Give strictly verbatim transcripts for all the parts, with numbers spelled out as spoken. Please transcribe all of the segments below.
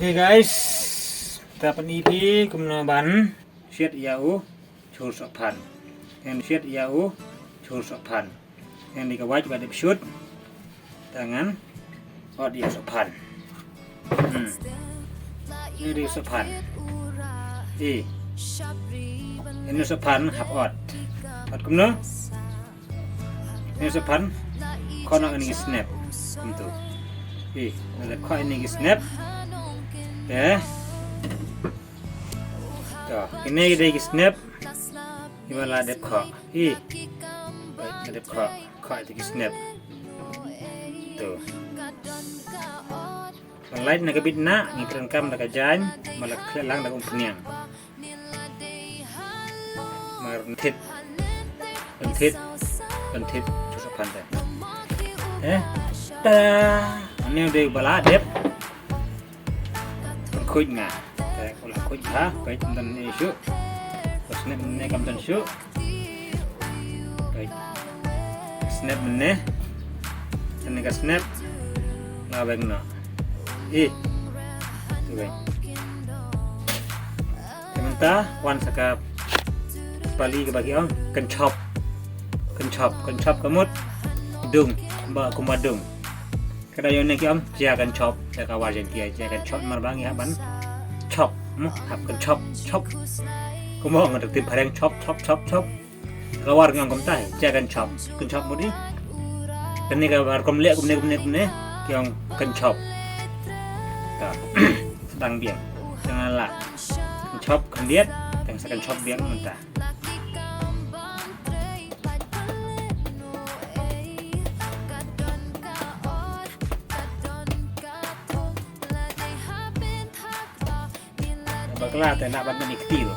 Hey guys, ta pyni phi kumno ban shet ïa u jhur sohphan. Ngan shet ïa u jhur sohphan. Ngan dei ka wait ba dep shoot. Ta ngan ot ïa sohphan. Hmm. Ngan dei sohphan. Eh. Ngan sohphan hap ot. Ot kumno? Ngan sohphan. Khot noh ïa kine ki snap. Kumto. Eh, ngan dep khot ïa kine ki snap. Eh. To, kine ki dei ki snap. Kiba la dep khot. Ih. Dep khot, khot ïa ki snap. To. Ban lait na ka bit na, ngi kren kam da ka jaiñ, ba la khleh lang da ka umphniang. Mar nthit. Nthit. Nthit. Jhur sohphan te. Eh? Ta. Ani dei ba la dep. Khuid nga. Te ko la khuid ha, khuid ym don issue. Ko snap mynne kam don issue. Khuid. Snap mynne. Te ne ka snap. La weng noh. Ih. Tu weng. Te mynta wan sa ka pali kaba ki ong kynchop. Kynchop, kynchop ka mut dung, ba kumba dung. Ka dei ïa une ki ong jia kynchop, jia ka wad Jaiñtia, jia kynchop mar ba ngi hap ban chop, mo, hap kynchop, chop. Kumba ong ka ktien phareng chop, chop, chop, chop. Ka wad ngi ong kumta, jia kynchop, kynchop mut i. Kane ka rukom leh kumne, kumne, kumne, ki ong kynchop. Ta, sdang biang. Tang la kynchop khyndiat, tang sa kynchop biang mynta. Bakla te na ban ni kti lo.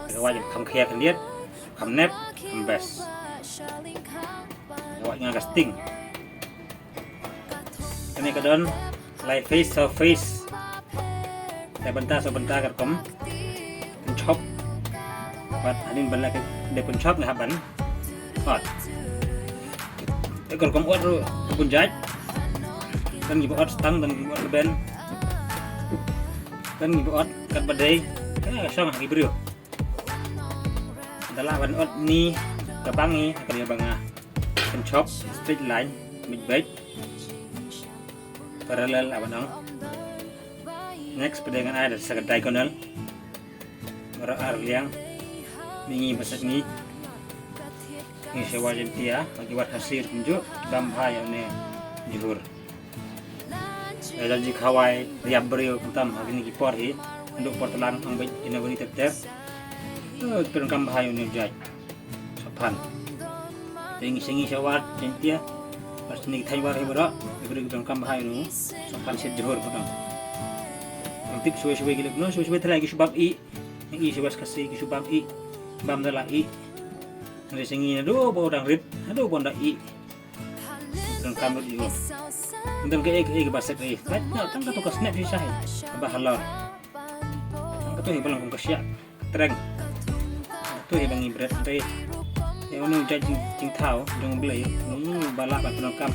Ka wad kham khia khyndiat, kham nep, kham best. Ka wad nga ka sting. Kane ka don lai phase, saw phase. Te bynta, saw bynta ka rukom kynchop. Bad hadien ban la ka dep kynchop nga hap ban ot. Te ka rukom ot ruh ka bun jait. Don kiba ot stang, don kiba ot rben. Don kiba ot katba dei. Ka shong ha ki briew. Da lah ban ot ni ka bang i, ka dei ba nga kynchop straight line, bit bit. Parallel, ah, ban ong. Next pat ngan ai da sa ka diagonal. Baroh ar liang. Mihngi bad sepngi. Ngi sha wad Jaiñtia, ki wad Khasi kumjuh, bam bha ïa une jhur. Ïa jong ki khawai, ïa briew khamtam ha kine ki por hi. Naduh por tlang tang bad January ter ter. Eh, pyndonkam bha ïa une u jait sohphan. Te ngi sha ngi sha wad Jaiñtia. Bad sha kine ki thaiñ wad hi baroh, ïa briew ki pyndonkam bha ïa une u sohphan shet jhur baroh. Ngam tip shuwa shuwa ki leh kumno, shuwa shuwa tharai ki shu bam ih. Ngi sha wad Khasi ki shu bam ih. Bam da la ih. Hynrei sha ngi naduh ba u dang rit, naduh ba u dang ih. Dang kam lut ïa u. Dang kaei kaei kaba sek ïa u. Tang kato ka snap shisha hi. Kaba halor. Tang kato hi ba long kum ka shiah. Ka treng. Kato hi ba ngi bret. Hynrei ïa une u jait jing, jingthaw jong U Blei. Ngi ba lah ban pyndonkam.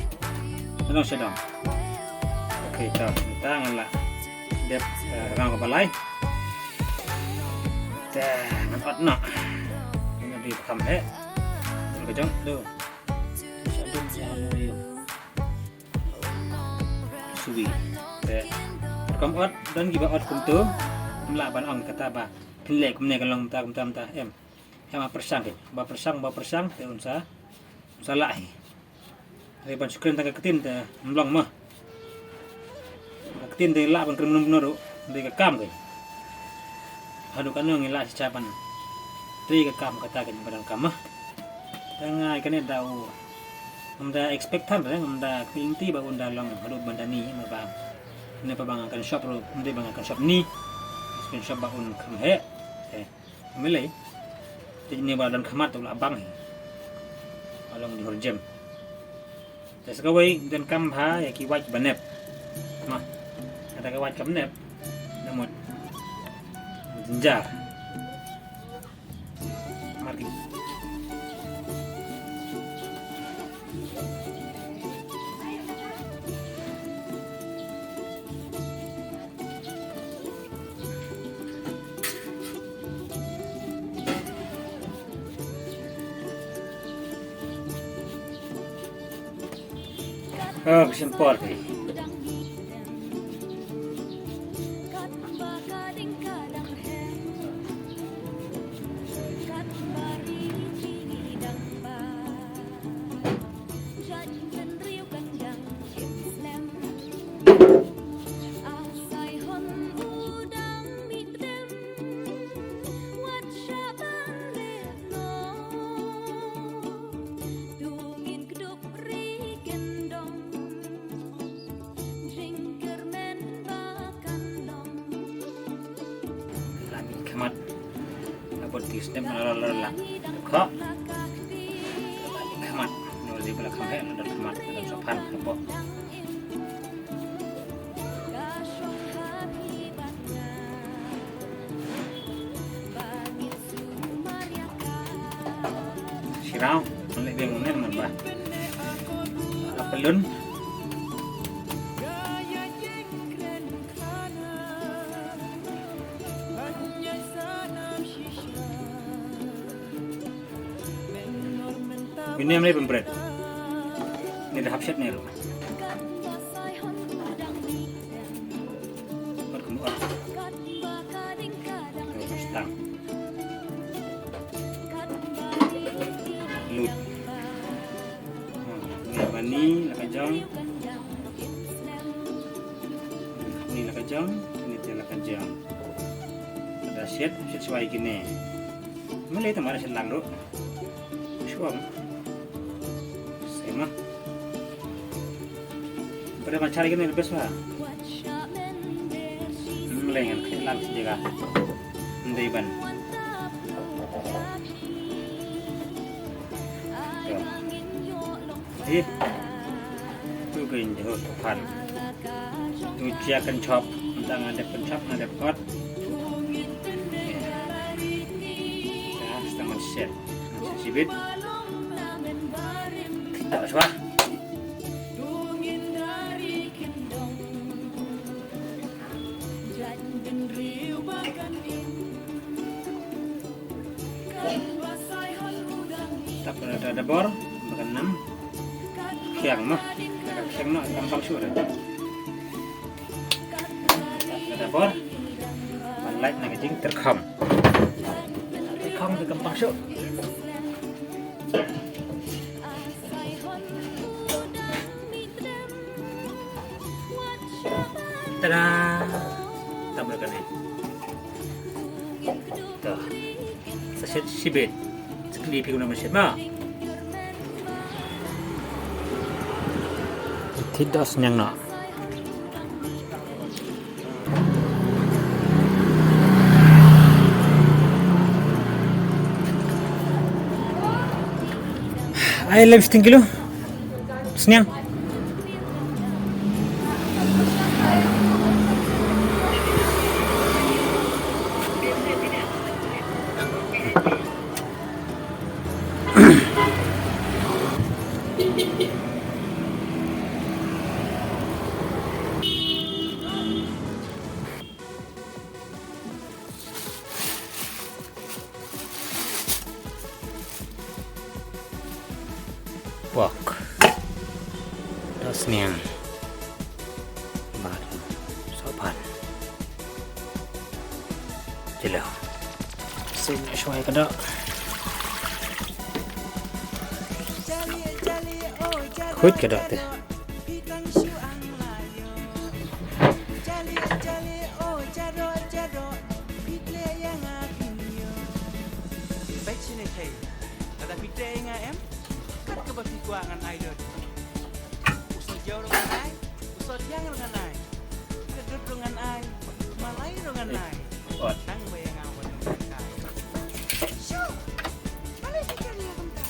Ngi long sha dong. Okay, to. Mynta ngan lah dep, eh, rang kaba lai. Te ngan ot noh. Ngan dei kham heh. Ka jong do. Suwi. Te rukom ot, don kiba ot kumto. Ym lah ban ong kata ba phin leh kumne kan long kumta, kumta, kumta. Em. Em, ba pyrshang, ba pyrshang, ba pyrshang te un sa, un sa lah hi. Hynrei ban shu kren tang ka ktien te ym long mo. Ka ktien te lah ban kren kumno kumno ruh, dei ka kam ka. Haduh katno ngi lah shisha ban trei ka kam kata ka ba donkam mo. Te nga ïa kane da u, ngam da expect than re, ngam da kynti ba un da long haduh ban da ni, namar ba ne pa ba nga kan shop ruh, ym dei ba nga kan shop ni. Kan shop ba un kham heh. Te Ym lei. Te ne ba don khmat to la bang hi. Ba long jhur jem. Te sa kawei donkam bha ïa ki wait ba nep. Ma. Kata ka wait kam nep. Namut. Jynjar. Mar ki. Oh, ka shim por te. Lami khmat. Abot ti step na la la la. Kha. Khmat. Nor di bala kham he na dal khmat. Dal sopan. Kha. Shirau, malik dia ngene man ba. Apa lun? Bini amne pempret. Ni dah hapset ni lu. Mat kenu ah. Terus tang. Lut. Ha, ni bani la ka jong. Ni la ka jong, ni te la ka jong. Ada set, set suai kini. Mele te mara set lang ru. Shuang. Sema. Pada macam lagi ni lebih suah. Hmm, lengan kailan sejega. Ndai ban. Tuh. Eh. Tu kein jauh tuhan. Tu cia kencop. Entah ngadep kencop, ngadep kot. Ya, setengah set. Sibit. Tak suah. Tap da, da, da bor, makan nam. Khiang mah. Khiang noh, gampang shuh da. Tap da, da bor. Ban lait na ka jingtyrkhong. Tyrkhong tu gampang shuh. Tada! Tap da kane. Tuh. Sa shet shibit. Sa kli phi kumno ban shet ma. Thit da sniang na. Ai lem shiteng kilo. Sniang. Pok. Da sniang. Bad sohpan. Jelo. Sing shwai ka doh. Khuid ka doh te. Peit shane thei, lada phi trei ïa nga em, kat kaba phi kwah ngan ai dot. U sot jew ruh ngan ai, u sot ïang ruh ngan ai. Ka dot ruh ngan ai, malai ruh ngan ai. Tang ba ïa nga wat nang kai. Shu! Balei phi kren ïa kumta?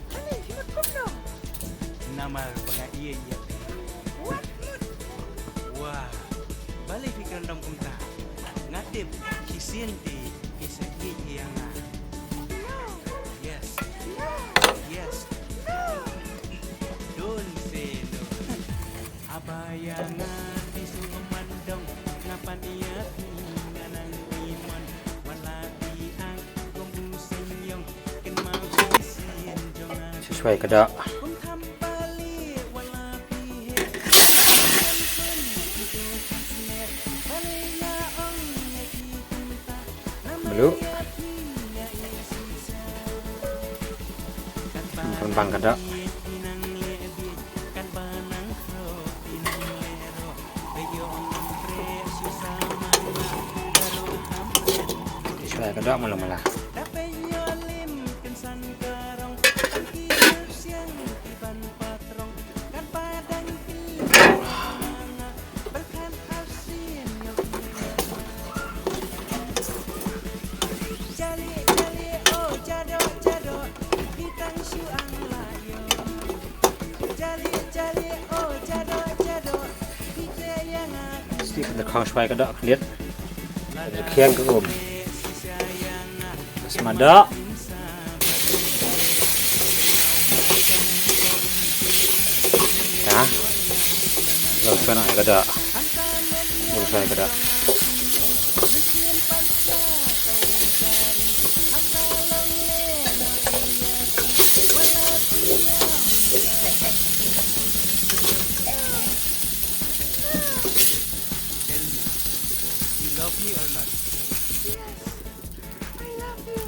Balei phi mut kumno? Namar ba nga ïeit ïa phi. Wat mut? Wah, balei phi kren dom kumta? Nga tip shisien te phi sa ïeit ïa nga. No. Yes. No. Yes. No. Don't say no. Haba ïa nga phi sngewman dong, nga pan ïa phi, nga nang imon, wat la phi ang kum u seiñiong, kynmaw shisien jong nga. Shiswai ka doh. Kum tham pali, wat la phi he, Lu. Kan bang ka doh. Shwa ka doh mala mala. Stik da khang shwai ka doh khliat. Khiang ka um. Sma doh. Ya. Lo sana ka doh. Lo sana ka doh. Tell me, you love me or not? Yes, I love you.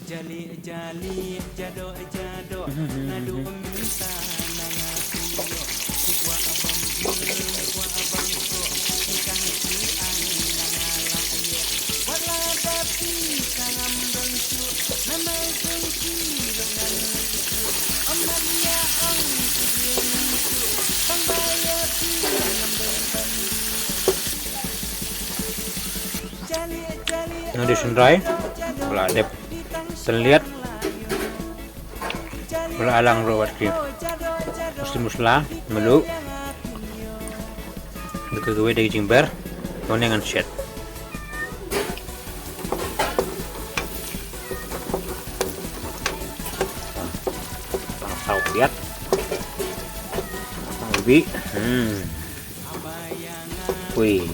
Jali jali jado jado, naduh mynta na nga ïoh. Ki kwah bam jul, ki kwah bam soh, ki tang ki ang na nga la ïoh. Wat la da phi sangam dang shuh, namar dang phi ruh ngan leit shuh. Ym mat ïa ong ki dei mynshuh, tang ba ïa phi ngam dei ban. Ngan dei synrai, ba la dep tynliat, ba la alang ruh wat ki mosla mosla, mluh. Da kawei da ki jingber, wan ngan shet. Tang saw piat. Tang bi. Hmm. Pui,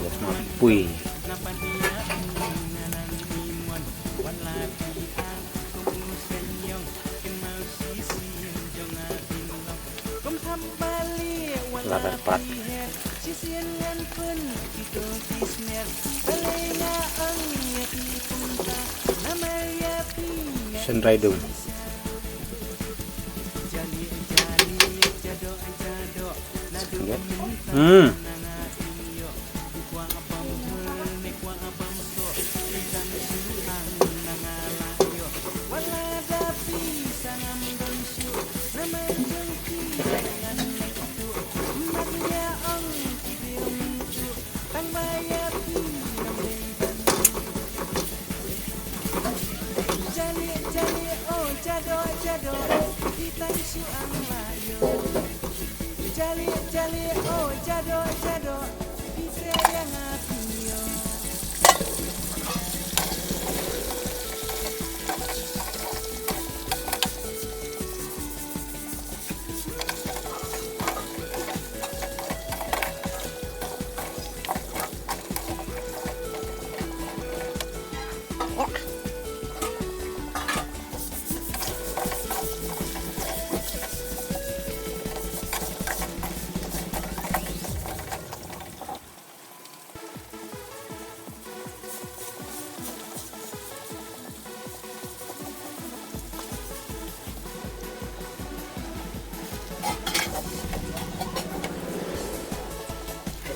pui. Ladar pat. Sendrai dum. Hmm.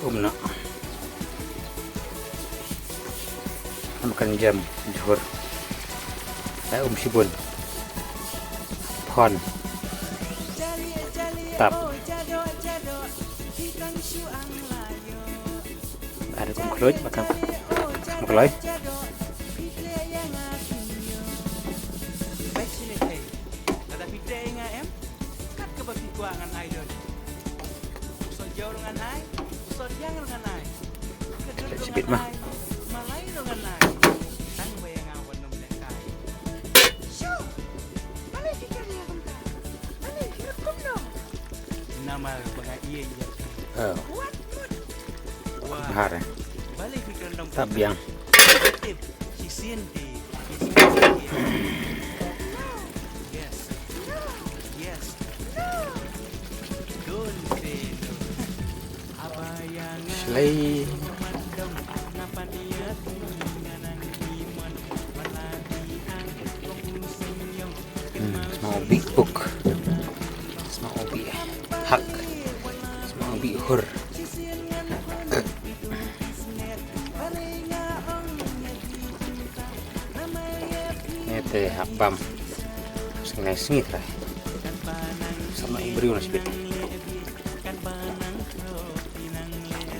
Um noh. Am kan jam jhur. Ai um shibun. Phon. Tap. Ar kum khluit, ba kham, kham kloi. Lada phi dei nga em, kat kaba phi kwah ngan ai don. U sot jew ruh ngan ai, u sot yang ruh ngan ai. Ka dun ruh ngan ai, malai ruh ngan ai. Tang ba ïa nga wan nym lehkai. Shu! Balei phi kren ïa kumta? Balei phi kum no? Namar ba nga ïeit ïa phi. Oh. Wat mut. Wah. Bahar, eh. Balei phi kren dong. Tap biang. Shisien te. Yes. Yes. Don't say no. Shlei. Bih puk. Sma u bih hak. Sma u bih hur. Ete hap bam. Sngi sngi trai. Sama i briew na sbit.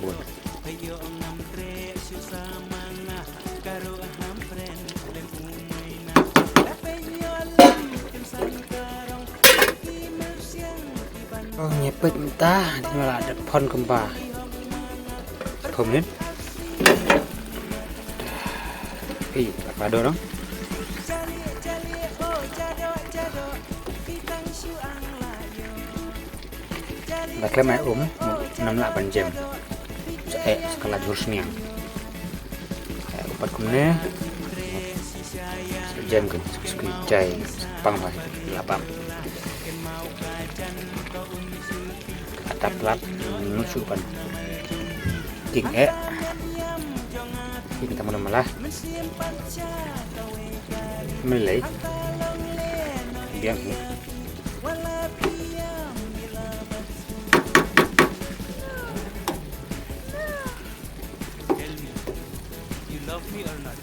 Bun. Oh, ngepet mynta, di mala ada phon kemba. Phon ni. Ih, apa ada orang? Ba klem ai um, nam lah ban jem. Sa eh, sa ka la jhur sniang. Eh, u pat kumne. Sa jem kan, sa skui jai, sa pang ba, la bam. Atap lat, nu shu pan. King eh. King tamu nama lah. Melei. Biang ni. Tell me, you love me or not?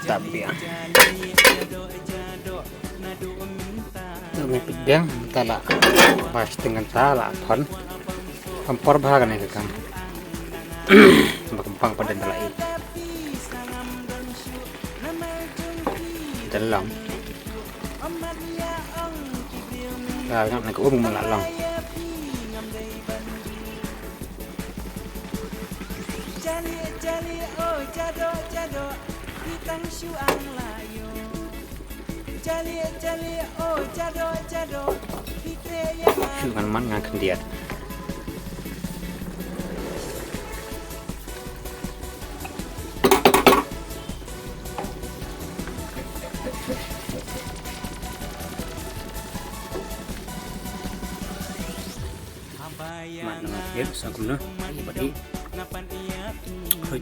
Tapi ya. Tu ngi pit biang, ta la. Pas dengan ta la phon. Kampor bha kane ka kam. Ba kempang paden ta la i. Dalam. Ka ngap na ka um mun la long. Shu ngan man ngan khyndiat. Mat na ngat yet sa kumno. Bad i. Hoi.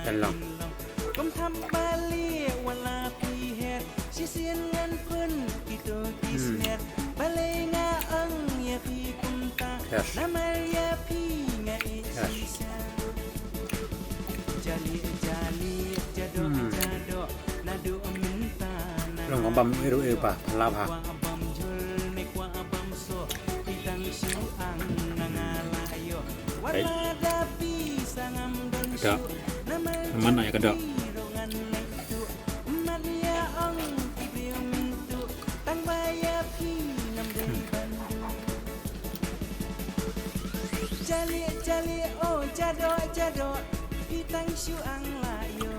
Tan long. Hmm. Yes. Yes. Hmm. Long ka bam iru iru pa, pa la pa. Hey. Ka doh. Naman na ïa ka doh.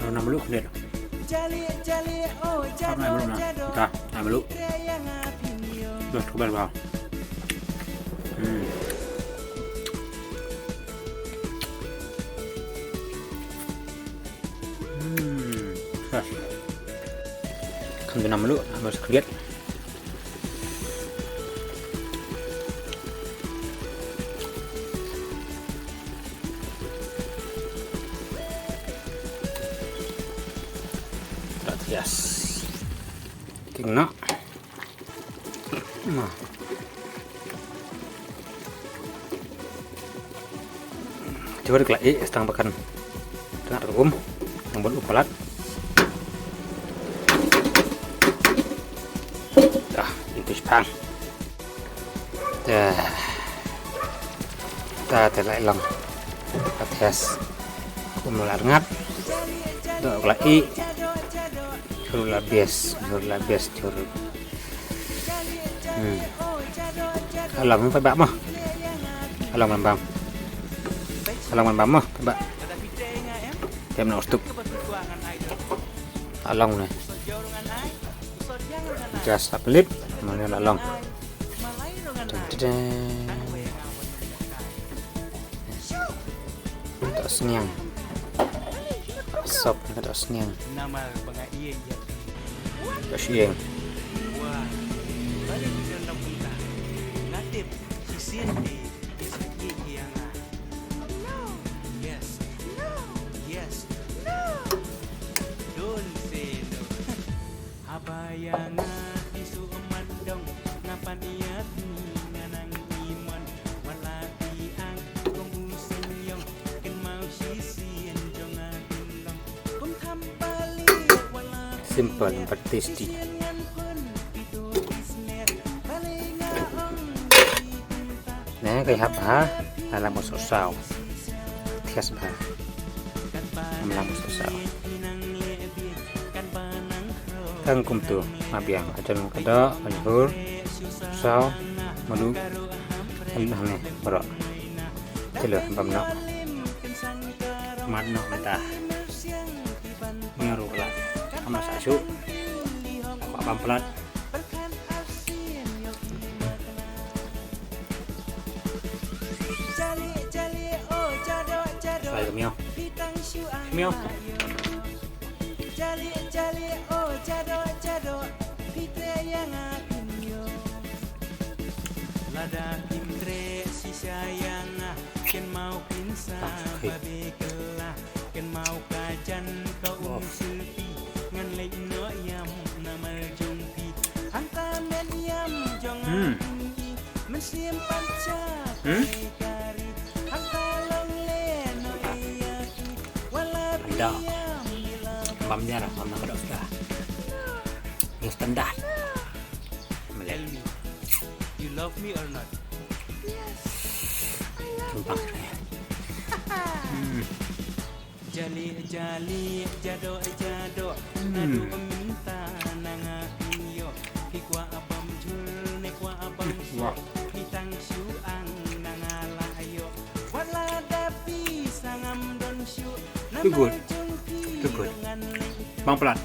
Ro na mluh khyndiat. Ap na mluh na. Ka, na mluh. Dah, ka bel bang. Hmm. Hmm. Kham duna mluh, na mluh khyndiat. Yes. King na. Ma. Cuba dikla i stang bakan. Tengah terkum. Nang bol upalat. Dah, itu sepang. Dah. Dah, dah lai long. Atas. Kum la rngat. Dah, kla i. Chur la bias, chur la bias, chur. Hmm. Alam pha ba mo. Alam ban bam. Alam ban bam mo, pha ba. Tem na ustuk. Alam ne. Just a lip, mana alam. Deng, deng, deng. Tok sniang. Sop tok sniang. Tok sniang. Simple but tasty. Neh, ka hap ha, la lam u sawsaw. Thias bha. Lam u sawsaw. Tang kumtu, ma biang, ka jan ka doh, ka jhur, sawsaw, mluh, hangne, baroh. Chalo, bam noh. Mad noh mynta. Ngi ruh la kam la sah shuh. Kwah bam palat. Sai ka miaw. Miaw. Lada kim treh shisha ïa nga, ken mawkynsa babe kylla, ken maw ka jan ka um sylpi, ngan leit noh ïam namar jong phi. Hangta met ïam jong nga pynki, mynsiem pat sha kari kari. Hangta long lehnoh ïa ki, wat la phi ïam ïa la. Bam nia lah, bam na ka doh suda. Ni standard. Tell me, you love me or not? Yes, I love you. Jali jali, jado jado, naduh mynta na nga pynïoh. Phi kwah bam jhur ne kwah bam shuh, phi tang shu ang na nga la ïoh. Wat la da phi sa ngam don shuh, namar jong phi ngan leh. Bam palat.